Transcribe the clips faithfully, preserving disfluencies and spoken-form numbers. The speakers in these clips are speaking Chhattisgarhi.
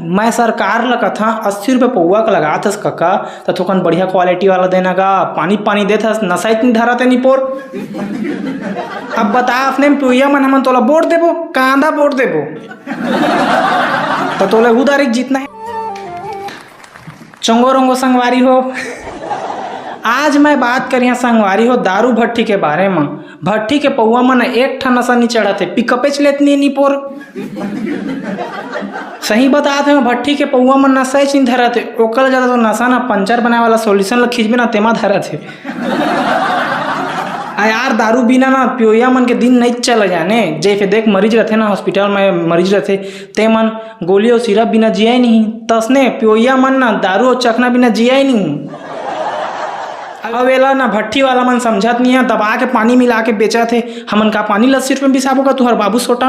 मैं सरकार ल कथा, अस्सी रुपये पौवा के लगात हस कका, त थोकन बढ़िया क्वालिटी वाला देना गा, पानी पानी देत हस, नसाइत नहीं धरत है निपोर। अब बता, अपने में पियोइया मन हमन तोला वोट देबो, कांदा वोट देबो, त तोला उधारी जीतना है। चंगो रंगो संगवारी हो, आज मैं बात करिया संगवारी हो दारू भट्टी के बारे में। भट्टी के पौवा मन एक ठन नशा नहीं चढ़त है, पिकअपेच लेत नहीं निपोर। सही बतात हे, भट्टी के पौवा मन नशा ही नहीं धरत है, ओकर ज्यादा तो नशा ना पंचर बनाए वाला सोल्यूशन ल खींचबे ना, तेमा धरत है। आ यार, दारू बिना ना पियोइया मन के दिन नहीं चला जाने। जैसे देख, मरीज रहते ना हॉस्पिटल में, मरीज रहते, ते मन गोली और सिरप बिना जिया ही नहीं, तसने पियोइया मन ना दारू और चखना बिना जिया ही नहीं। अब एला ना भट्टी वाला मन समझत नहीं है, दबा के पानी मिला के बेचत है। हमन का पानी ल अस्सी रुपये में बिसाबो का तुहर बाबू सोटा?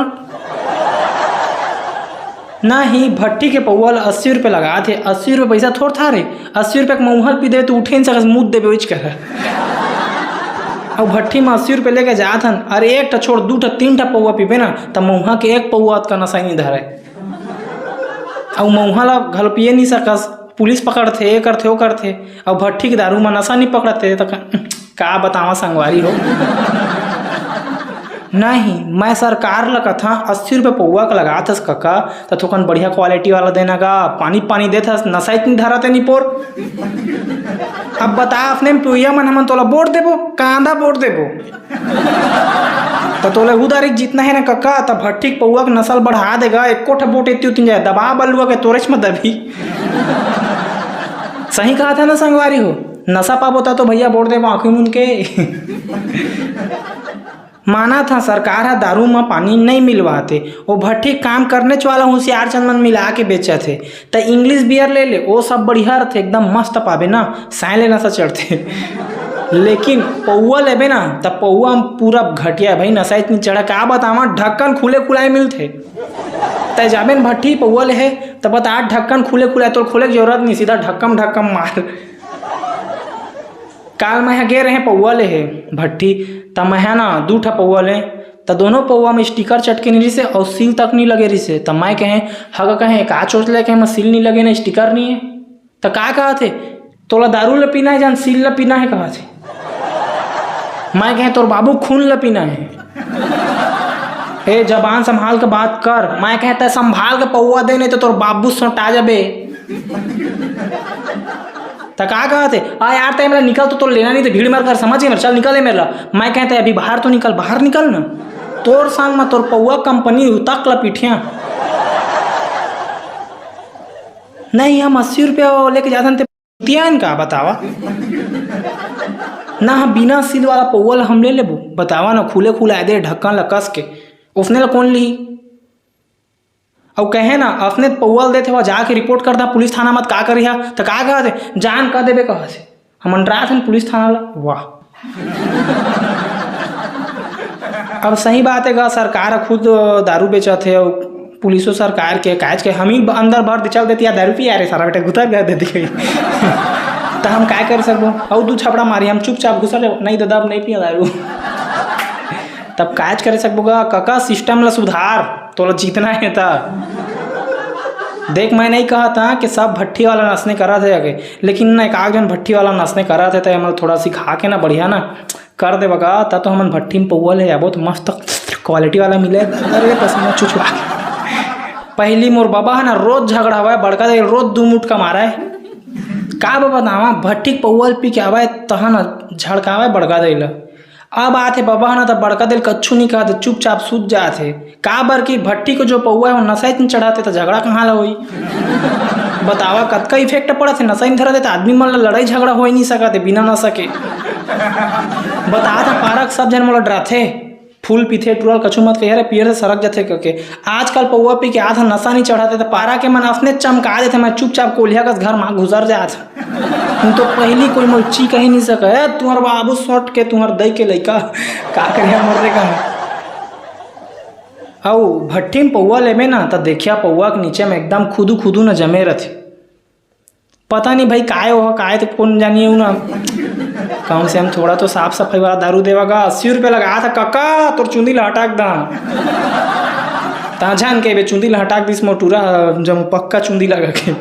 नहीं, भट्टी के पौवा ल अस्सी रुपये लगात हे, अस्सी रुपये पैसा थोर था रे, अस्सी रुपये के मऊहा ल पी दे तो उठे नहीं सकस, मुद देबे उच कर। अब भट्टी में अस्सी रुपये लेके जात हन, अरे एक ठा छोड़, दू ठा, तीन ठा पौवा पीबे ना, त मऊहा के एक पौवा अतका नशा ही नहीं धरे। अउ मऊहा ला घलो पिए नहीं सकस, पुलिस पकड़थे, ये करथे, वो करथे। अउ भट्टी के दारू में नशा नहीं पकड़ते, त का, का बतावा संगवारी हो। नहीं, मैं सरकार ल कथा, अस्सी रुपये पौवा के लगात हस कका, त थोकन बढ़िया क्वालिटी वाला देना गा, पानी पानी देत हस, नशा इतनी धरत है निपोर। अब बता, अपने में पियोइया मन हमन तोला वोट देबो, कांदा वोट देबो? त तोला उधारी जीतना है ना कका, त भट्टी के पौवा के नशा ल बढ़ा देगा, एको ठा वोट एती उतिन जाए, दबा बलुआ के तोरेच में दबी। सही कहा था ना संगवारी हो, नशा पाबो ता तो भैया वोट देबो आँखी मुन के। माना था सरकार ह दारू म पानी नहीं मिलवाते, वो भट्टी काम करने वाला होशियार चंद मन मिला के बेचत हे। त इंग्लिश बियर ले ले, वो सब बढ़िया रथे, एकदम मस्त पाबे ना, साय ले नशा चढ़थे। लेकिन पौवा लेबे ना, त पौवा म पूरा घटिया भाई, नशा इतनी चढ़ा, का बतावा, ढक्कन खुले खुलाए मिलथे। तै जाबे न भट्टी पौवा ले हे, त बता, ढक्कन खुले खुलाए, तोर खोले के जरूरत नहीं, सीधा ढक्कम ढक्कम मार। काल मैं ह गे रहे पौवा ले हे भट्टी, त मैं ह ना दू ठा पौवा ले, त दोनों पौवा में स्टिकर चटके नहीं रिसे और सील तक नहीं लगे रिसे। त मैं कहे, हग कहे, का चोच ले कहे, मैं सील नहीं लगे ना, स्टिकर नहीं है। त का कहत हे, तोला दारू ल पीना है, जान सील ल पीना है, कहत हे। मैं कहे, तोर बाबू खून ल पीना है। ए, जबान संभाल के बात कर। मैं कहे, तै संभाल के पौवा दे, नहीं तो तोर बाबू सोटा जाबे। त का कहत हे, आ यार, तै मेरा निकल तो, तोर लेना नहीं तो भीड़ मर कर, समझ गए मेरा, चल निकल है मेरा। मैं कहे, तै अभी बाहर तो निकल, बाहर निकल ना। तोर संग में तोर पौवा कंपनी उतक ल पीठिया। नहीं, हम अस्सी रुपया लेके जाथन, ते तियान का बतावा? ना, हम बिना सील वाला पौवा ल हम ले लेबो, बतावा ना, खुले खुले आए दे ढक्कन ल कस के, उसने ल कौन ली? अउ कहे ना, असने पौवा ल देथे, वह जाके रिपोर्ट कर दा पुलिस थाना, मत का करिहा, त का कहत हे, जान कर देबे कहत हे। हमन रात हन पुलिस थाना ला, वाह। अब सही बात है गा, सरकार ह खुद दारू बेचत हे, अउ पुलिसो सरकार के, काहेच के हम ही अंदर भर दे, चल देती यार, दारू पिया रे सारा बेटा, घुतर गया देती कहीं। त हम काय कर सकबो? अउ दू छपड़ा मारी, हम चुपचाप घुसर जाबो, नहीं दादा, अब नहीं पिया दारू। तब काज करे सकबो गा, कका सिस्टम ला सुधार, तोला जीतना है त। देख, मैं नहीं कहा था कि सब भट्टी वाला नसने करा थे आगे, लेकिन ना, एक आध जन भट्टी वाला नसने करा थे, तो हमन थोड़ा सिखा के ना बढ़िया ना कर देबा गा, त तो हमन भट्टी में पौवा ले जाबो, तो मस्त क्वालिटी वाला मिले। अरे पसीना छुछुआ। पहली मोर बाबा है ना, रोज झगड़ा हुआ है, बड़का दे रोज दू मुटका मारा है। का बाबा दावा, भट्टी के पौवा ल पी के आवा है, तहन झड़कावा है बड़का दे ला। अब आथे बबा ह ना, त बड़का दे ल कछु नहीं कहत, चुपचाप सूत जात हे। काबर कि भट्टी के जो पौवा हे, वो नशा इतनी चढ़ाथे, त झगड़ा कहाँ ला होई? बतावा, कतका इफेक्ट पड़त हे, नशा इन धरत हे, त आदमी मन ला लड़ाई झगड़ा हो ही नहीं सकत हे बिना नशा के। बता था, पारक सब जन मोला डराथे, फूल पीथे, टुरल कछु मत कहिए रे, पियर से सरक जाथे करके। आजकल पौवा पी के आधा नशा नहीं चढ़ाथे, त पारा के मन असने चमका देथे, मैं चुपचाप कोलिया कस घर मा घुसर जात। हम तो पहली कोई मोर ची कही नहीं सके, "ए, तुम्हार बाबू सोट के, तुम्हार दई के लइका, का करिया मोर रे का?" अउ भट्टी में पौवा लेबे ना, त देखिया पौवा के नीचे में एकदम खुदू खुदू न जमे रथे। पता नहीं भाई काय ओह, काय तो कौन जानिए ना। कम से कम थोड़ा तो साफ सफाई वाला दारू देवा गा। अस्सी रुपये लगा था कका, तोर चुंदी ला हटा एकदम। ताझान के बे चुंदी ला हटाक दिस मोटूरा ह, जब पक्का चुंदी लगा के।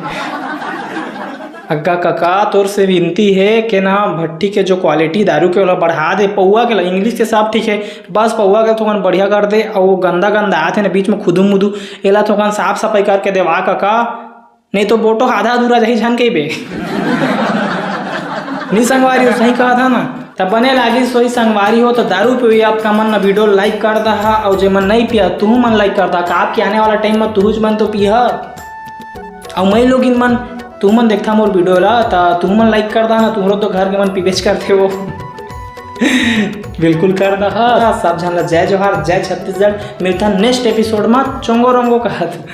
अग्गा कका, तोर से विनती हे के ना, भट्टी के जो क्वालिटी दारू के, ओला बढ़ा दे। पौवा के ला, इंग्लिश के सब ठीक हे, बस पौवा के थोकन बढ़िया कर दे। अउ वो गंदा गंदा आथे ना बीच में खुदू मुदू, एला थोकन साफ सफाई करके देवा कका, नहीं तो बोटो आधा अधूरा जाही, झन कहिबे। नी संगवारी हो, सही कहा था ना। तब बने लागी सोई संगवारी हो, तो दारू पीवी आप का मन ना वीडियो लाइक कर दहा, अउ जे मन नहीं पिया तुहू मन लाइक कर दहा, का आपके आने वाला टाइम में तुहूच मन तो पीहा। अउ मैं लोग इन मन, तुहू मन देखता मोर वीडियो ला, ता तुहू मन लाइक कर दहा ना, तुहरो तो घर के मन पीबेच करथे वो। बिल्कुल कर दहा। सब झन ला जय जोहार, जय छत्तीसगढ़। मिलता नेक्स्ट एपिसोड में चोंगो रोंगो कहत।